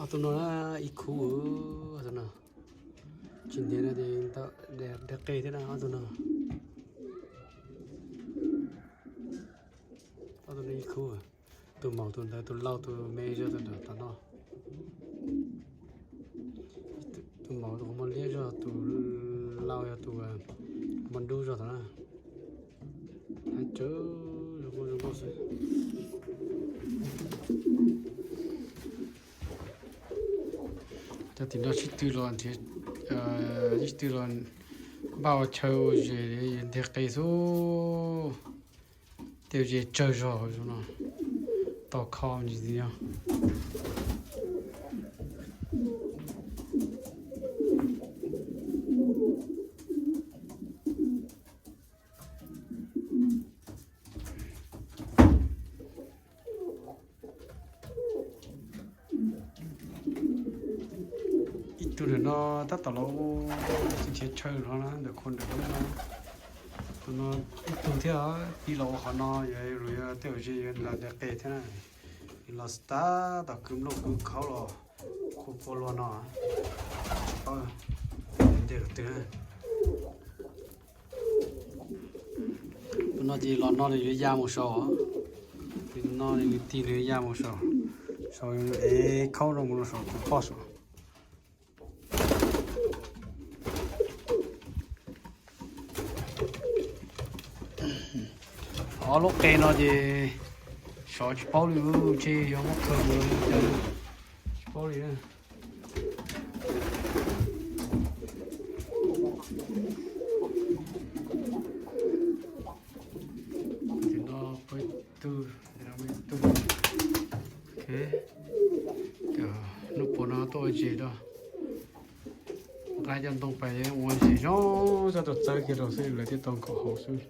Tus no na, ib khub, tus no. Tsis ntev no ces ntau, diav qe thiab na, ob tug no. Ob tug no ib khub. Tus maum tus ntawd, tus lau tus me zog ntawm tom no. Tus maum tus qhov muag liab zog, tus lau yog tus muag dub zog tom na. Hais tsawv zoo nkauj zoo nkauj xwb. Cov tim no sib tw los nrhiav, sib tw los npaj ua chaw ua zes, nteg qe xwb. Tej zes tsawg zog zoo no, tau kho ntsis ntxiv yog. Ib tug ntawm no tab tom los ua txiv nrhiav chaw no na, ntawm khua ntawm no. Tus no ib tug thiab, tig los ua qhov no, yog los yog tej zaum ze yog los nteg qe thiab na. Los tab tom kwv nplooj kwv khaub los khua pua luag no. Tsis paub ntej qhov twg. Tus no ces los no nws yuav ya mus saum, tus no nws tig nws yuav ya mus saum, saum es khaub rau mus rau saum tus poj saum. Ob lub qe no ces sov tsis paub li, ntshe yog muab khaws mus los cas tsis paub li. Tim no pab tug, tim no pab tug. Hnub puas no tuaj ua zes rau, nqa cov ntoo pais ua zes zoo, txhob tau txawb kiag rau xwb lawv thiaj tau nkaum hauv xwb.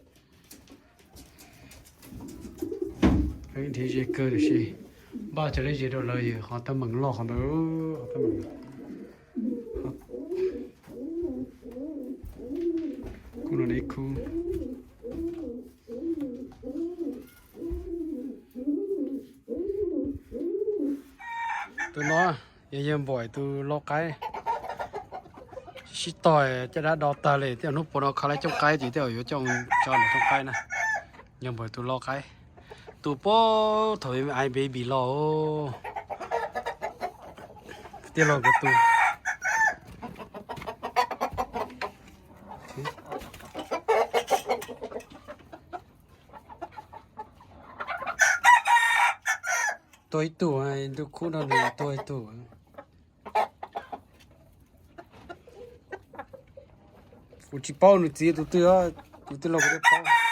Nrhiav zes kawg tiam sis npaj cov leb zes rau lawv yog qhov teeb meem loj qhov ntawd, qhov teeb meem. Khub no ib khub. Tus no yog yawg Npaum tus lau qaib. Sib tog caj dab do tag li, tej zaum hnub puas no kho lawv cooj qaib ces tej zaum yuav coj tso nws cooj qaib na. Yawg Npaum tus lau qaib, tus puag thaum I baby los, tiaj laug kuv tus. Tuag ib tug, ntu khub no nws tuag ib tug. Kuv tsis paub nws txiv tus twg, tus twg los kuv twb paub.